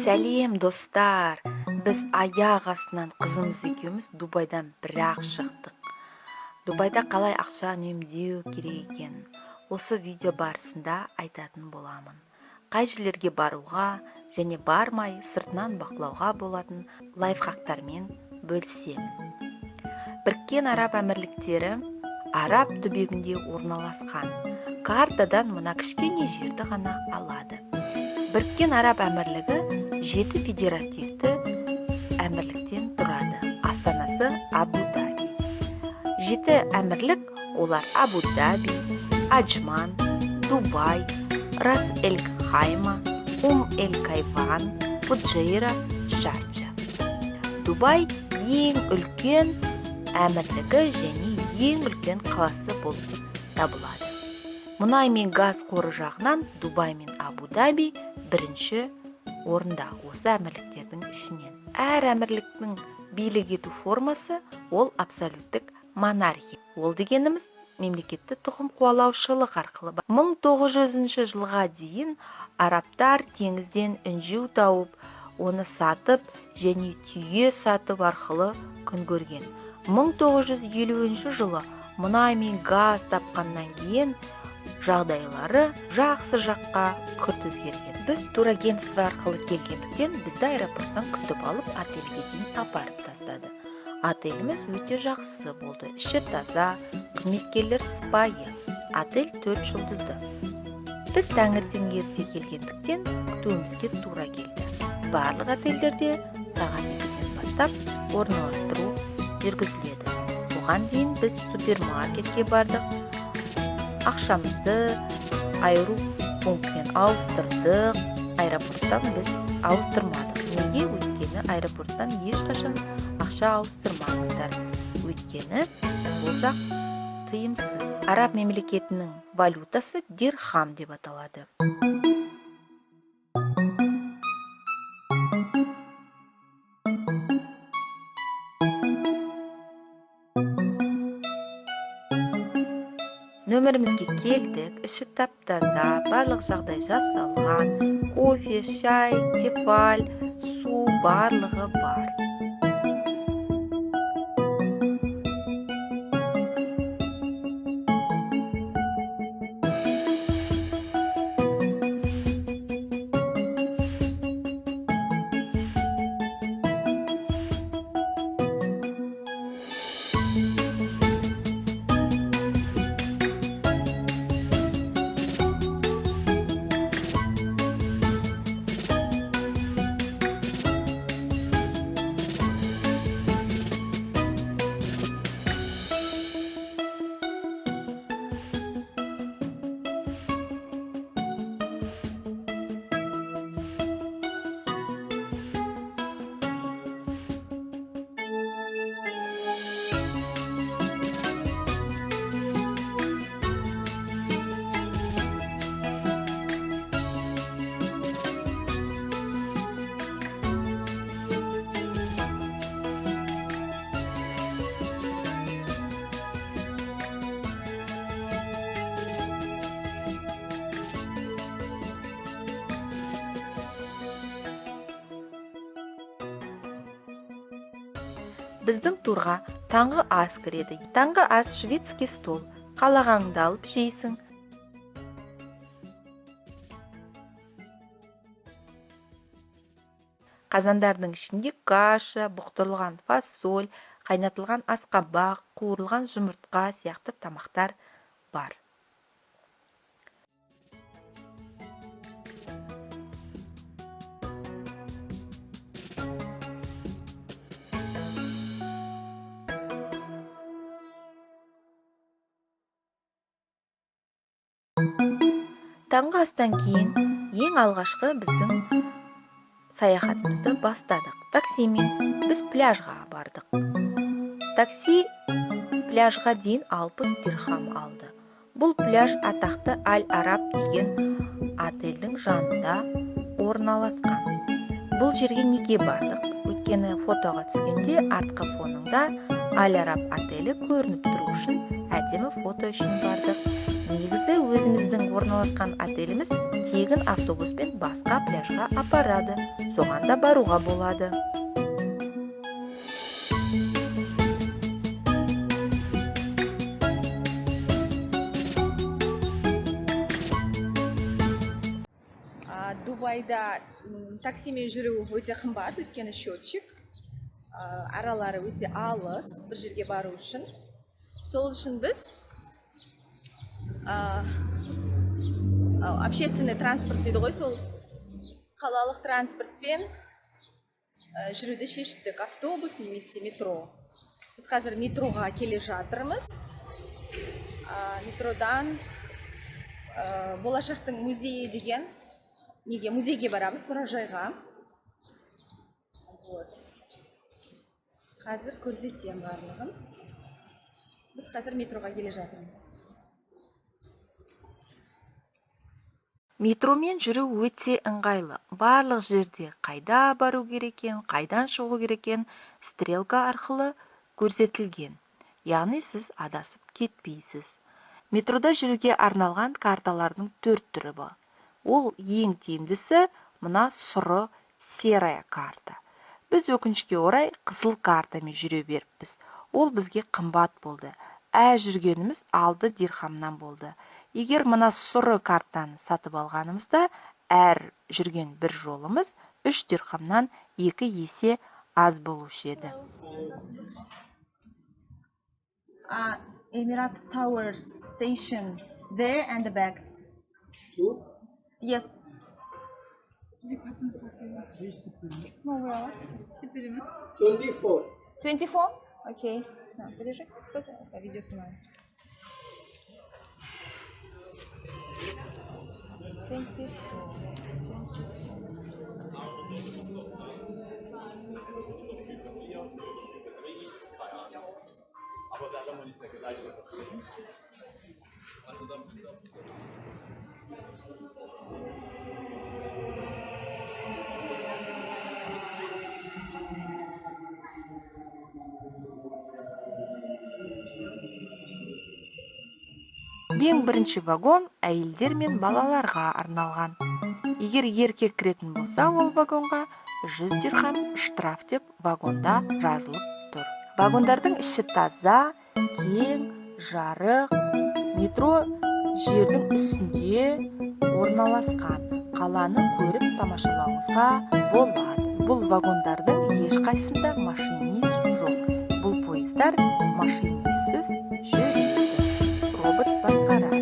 Сәлем, достар! Біз аяқ астынан қызымыз екеуміз Дубайдан бірақ шықтық. Дубайда қалай ақша үнемдеу керек екенін осы видео барысында айтатын боламын. Қай жерлерге баруға және бармай сыртынан бақылауға болатын лайфхактармен бөлісемін. Біріккен Араб Әмірліктері Араб түбегінде орналасқан. Картадан мына кішкене жерді ғана алады. Біріккен Араб Әмірлігі 7 федеративті әмірліктен тұрады. Астанасы Абу-Даби. 7 әмірлік олар: Абу-Даби, Аджман, Дубай, Рас-эль-Хайма, Ум-эль-Кайван, Фуджейра, Шарджа. Дубай ең үлкен әмірлігі және ең үлкен қаласы болып табылады. Мұнай мен газ қоры жағынан Дубай мен Абу-Даби бірінші орында осы әмірліктердің ішінен. Әр әмірліктің билік ету формасы ол абсолюттік монархия. Ол дегеніміз мемлекетті тұқым қуалаушылық арқылы. 1900 жылға дейін арабтар теңізден інжу тауып, оны сатып және түйе сатып арқылы күн көрген. 1950 жылы мұнай мен газ тапқаннан кейін жағдайлары жақсы жаққа күрт өзгерген. Біз турагентство арқылы келгендіктен, бізді аэропорттан күтіп алып, отельге дейін апарып тастады. Отеліміз өте жақсы болды. Іші таза, қызметкерлер сыпайы. Отель 4 жұлдызды. Біз таңертең ерте келгендіктен, күтуімізге тура келді. Барлық отельдерде сағат 2-ден бастап орналастыру жүргізіледі. Оған дейін біз супермаркетке бардық. Ақшамызды айыру пунктінен ауыстырдық. Аэропорттан біз ауыстырмадық. Неге? Өйткені аэропорттан ешқашан ақша ауыстырмаңыздар, өйткені ол жақ тыйымсыз. Араб мемлекетінің валютасы дирхам деп аталады. Нөмірімізге келдік. Іші тап таза, барлық жағдай жасалған: кофе, шай, Тефаль, су, барлығы бар. Біздің турға таңғы ас кіреді. Таңғы ас шведский стол, қалағаныңды алып жейсің. Қазандардың ішінде каша, бұқтырылған фасоль, қайнатылған асқабақ, қуырылған жұмыртқа сияқты тамақтар бар. Таңғы астан кейін ең алғашқы біздің саяхатымызды бастадық. Таксимен біз пляжға бардық. Такси пляжға дейін 60 дирхам алды. Бұл пляж атақты Аль Араб деген отельдің жанында орналасқан. Бұл жерге неге бардық? Өйткені фотоға түскенде артқы фоныңда Аль Араб отелі көрініп тұру үшін, әдемі фото үшін бардық. Негізі өзіміздің орналасқан отеліміз Тегін автобуспен басқа пляжға апарады, соған да баруға болады. Дубайда таксимен жүру өте қымбат, өйткені счетчик, аралары өте алыс бір жерге бару үшін. Сол үшін біз общественный транспорт дейді ғой, сол қалалық транспортпен жүруді шештік, автобус немесе метро. Біз қазір метроға келе жатырмыз. Метродан Болашақтың музейі деген неге, музейге барамыз, мұражайға. Вот. Қазір көрсетемін барлығын. Біз қазір метроға келе жатырмыз. Метромен жүру өте ыңғайлы. Барлық жерде қайда бару керек екен, қайдан шығу керек екен, стрелка арқылы көрсетілген. Яғни сіз адасып кетпейсіз. Метрода жүруге арналған карталардың 4 түрі бар. Ол ең тиімдісі мына сұры, серая карта. Біз өкінішке орай қызыл картамен жүре беріппіз. Ол бізге қымбат болды. Әр жүргеніміз 6 дирхамнан болды. Егер мына сұры картаны сатып алғанымызда, әр жүрген бір жолымыз 3 дирхамнан 2 есе аз болушы еді. Emirates Towers Station there and the back. Two? Yes. No, we are. 24. 24? Окей. На, подержи. Что ты? Я видео снимаю. 24. 24. Ең бірінші вагон әйелдер мен балаларға арналған. Егер еркек кіретін болса, ол вагонға 100 дирхам штраф деп вагонда жазылып тұр. Вагондардың іші таза, кең, жарық. Метро жердің үстінде орналасқан. Қаланы көріп тамашалауыңызға болады. Бұл вагондардың ешқайсысында машинист жоқ. Бұл пойыздар машинистсіз жүреді. Робот басқарады.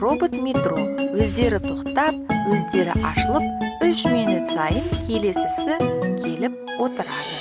Робот метро өздері тоқтап, өздері ашылып, 3 минут сайын келесісі келіп отырады.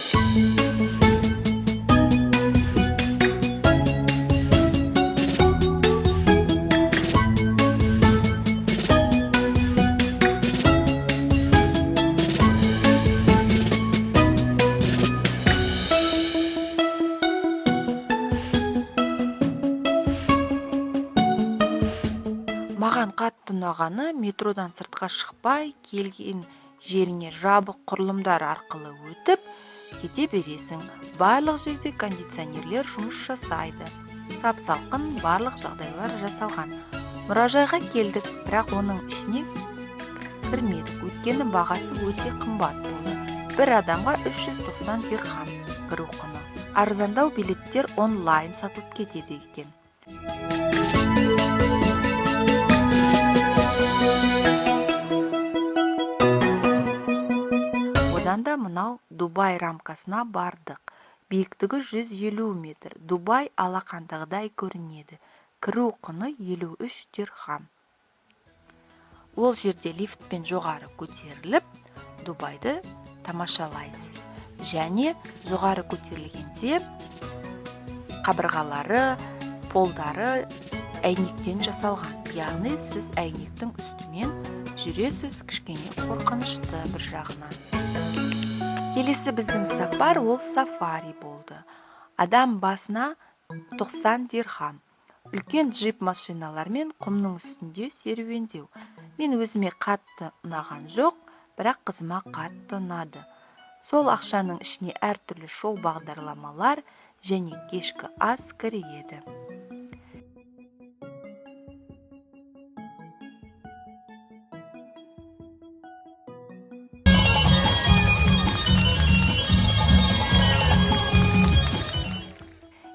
Маған қатты ұнағаны, метродан сыртқа шықпай, келген жеріңе жабық құрылымдар арқылы өтіп, кете бересің. Барлық жерде кондиционерлер жұмыс жасайды. Сап-салқын, барлық жағдайлар жасалған. Мұражайға келдік, бірақ оның ішіне кірмедік, өйткені бағасы өте қымбат болды. Бір адамға 390 дирхам кіру құны. Арзандау билеттер онлайн сатылып кетеді екен. Одан да мынау Дубай рамкасына бардық. Биіктігі 150 метр. Дубай алақандағыдай көрінеді. Кіру құны 53 дирхам. Ол жерде лифтпен жоғары көтеріліп, Дубайды тамашалайсыз. Және жоғары көтерілгенде қабырғалары, полдары әйнектен жасалған. Яғни сіз әйнектің үстімен жүресіз, кішкене қорқынышты бір жағынан. Келесі біздің сапар ол сафари болды. Адам басына 90 дирхам. Үлкен джип машиналармен құмның үстінде серуендеу. Мен өзіме қатты ұнаған жоқ, бірақ қызыма қатты ұнады. Сол ақшаның ішіне әртүрлі шоу бағдарламалар және кешкі ас кіреді.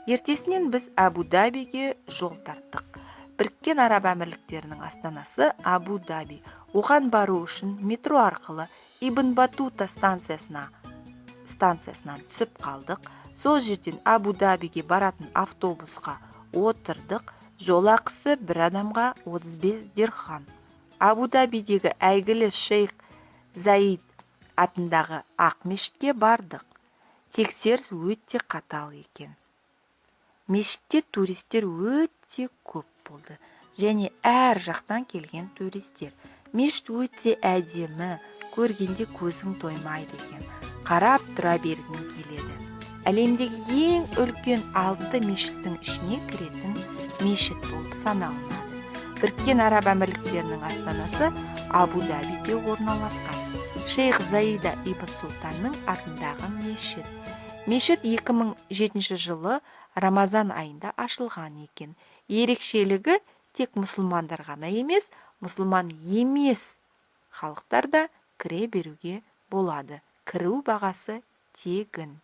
Ертесінен біз Абу-Дабиге жол тарттық. Біріккен Араб Әмірліктерінің астанасы Абу-Даби. Оған бару үшін метро арқылы Ибн Батута станциясынан түсіп қалдық. Сол жерден Абу-Дабиге баратын автобусқа отырдық. Жол ақысы бір адамға 35 дирхам. Абу-Дабидегі әйгілі шейх Заид атындағы Ақ мешітке бардық. Тексеріс өте қатал екен. Мешітте туристер өте көп болды және әр жақтан келген туристер. Мешіт өте әдемі, көргенде көзің тоймайды екен. Қарап тұра бергің келеді. Әлемдегі ең үлкен алты мешіттің ішіне кіретін мешіт болып саналынады. Біріккен Араб Әмірліктерінің астанасы Абу-Дабиде орналасқан. Шейх Заида ибн Сұлтанның атындағы мешіт. Мешіт 2007 жылы Рамазан айында ашылған екен. Ерекшелігі, тек мұсылмандар ғана емес, мұсылман емес халықтар да кіре беруге болады. Кіру бағасы тегін.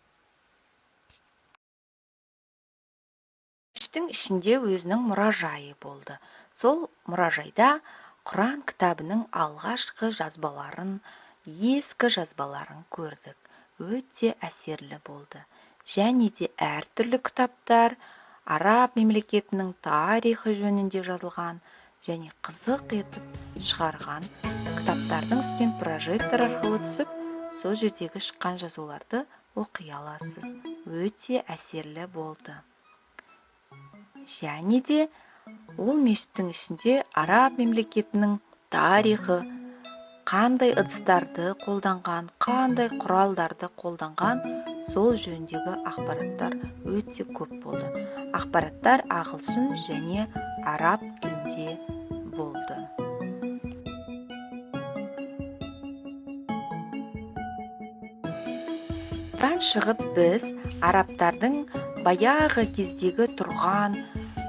Мешіттің ішінде өзінің мұражайы болды. Сол мұражайда Құран кітабының алғашқы жазбаларын, ескі жазбаларын көрдік. Өте әсерлі болды. Және де әртүрлі кітаптар, араб мемлекетінің тарихы жөнінде жазылған және қызық етіп шығарған кітаптардың үстінен прожектор арқылы түсіп, сол жердегі шыққан жазуларды оқи аласыз. Өте әсерлі болды. Және де ол мешіттің ішінде араб мемлекетінің тарихы, қандай ыдыстарды қолданған, қандай құралдарды қолданған, сол жөніндегі ақпараттар өте көп болды. Ақпараттар ағылшын және араб тілінде болды. Одан шығып, біз арабтардың баяғы кездегі тұрған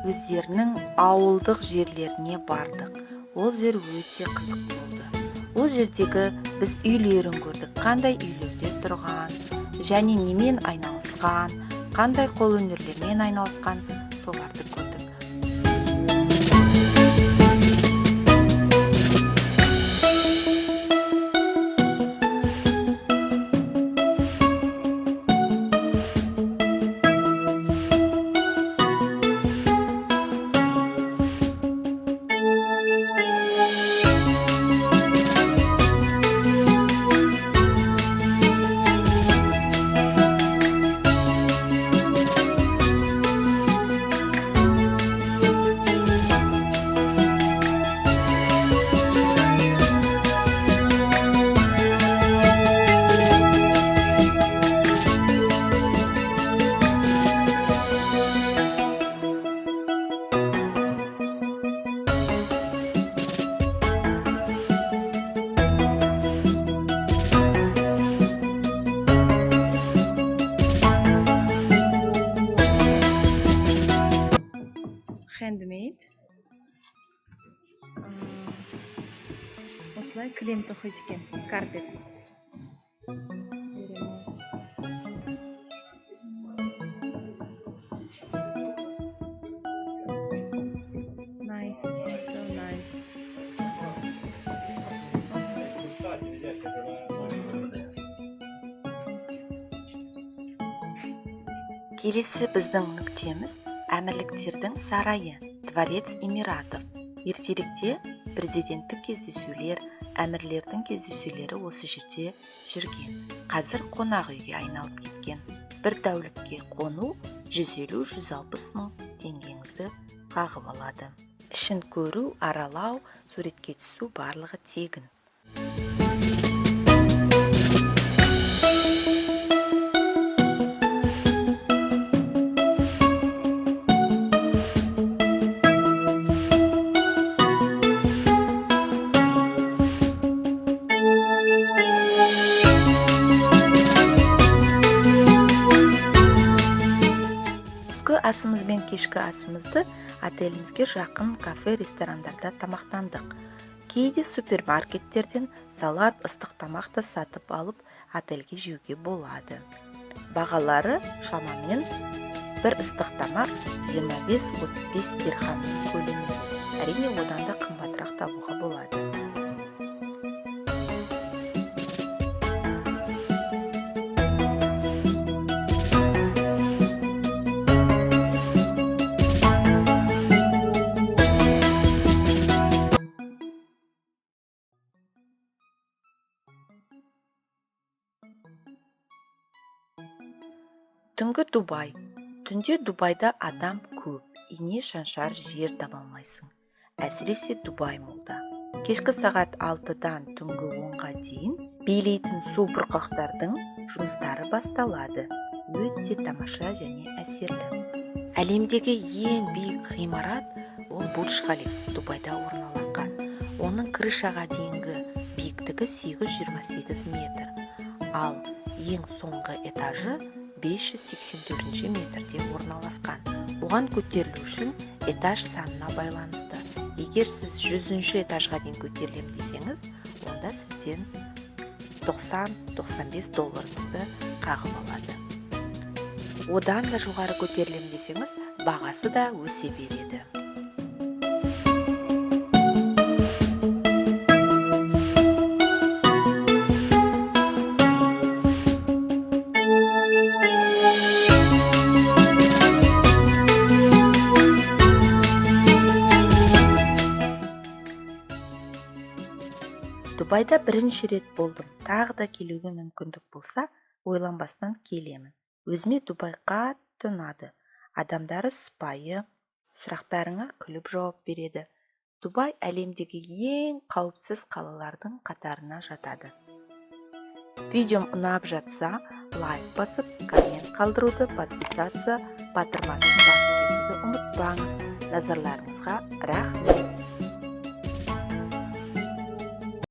өздерінің ауылдық жерлеріне бардық. Ол жер өте қызық болды. Ол жердегі біз үйлерін көрдік, қандай үйлерде тұрған және немен айналысқан, қандай қолөнерлермен айналысқан, соларды көрдік. Handmade. Осылай кілем тоқиды екен, carpet. Very nice. Nice, so nice. Spostati, vedete, per Келесі біздің нүктеміз — Әмірліктердің сарайы, Дворец Эмиратов. Ертеректе президенттік кездесулер, әмірлердің кездесулері осы жерде жүрген. Қазір қонақ үйге айналып кеткен. Бір тәулікке қону 150-160 мың теңгеңізді қағып алады. Ішін көру, аралау, суретке түсу — барлығы тегін. Түскі асымыз бен кешкі асымызды отелімізге жақын кафе, ресторандарда тамақтандық. Кейде супермаркеттерден салат, ыстық тамақ та сатып алып, отельге жеуге болады. Бағалары шамамен Бір ыстық тамақ 25-35 дирхамның көлемінде. Әрине, одан да қымбатырақ табуға болады. Түнгі Дубай. Түнде Дубайда адам көп, ине шаншар жер таба алмайсың, әсіресе Дубай Моллда. Кешкі сағат 6-дан түнгі 10-ға дейін билейтін су бұрқақтардың жұмыстары басталады. Өте тамаша және әсерлі. Әлемдегі ең биік ғимарат ол Бурдж Халиф, Дубайда орналасқан. Оның крышаға дейінгі биіктігі 828 метр, ал ең соңғы этажы 584 метрде орналасқан. Оған көтерілу үшін этаж санына байланысты. Егер сіз 100 этажға дейін көтерілемін десеңіз, онда сізден 90-95 долларыңызды қағып алады. Одан да жоғары көтерілемін десеңіз, бағасы да өсе береді. Дубайда бірінші рет болдым. Тағы да келуге мүмкіндік болса, ойланбастан келемін. Өзіме Дубай қатты ұнады. Адамдары сыпайы, сұрақтарыңа күліп жауап береді. Дубай әлемдегі ең қауіпсіз қалалардың қатарына жатады. Видеом ұнап жатса, лайк басып, коммент қалдыруды, подписаться батырмасын басып кетуді ұмытпаңыз. Назарларыңызға рахмет.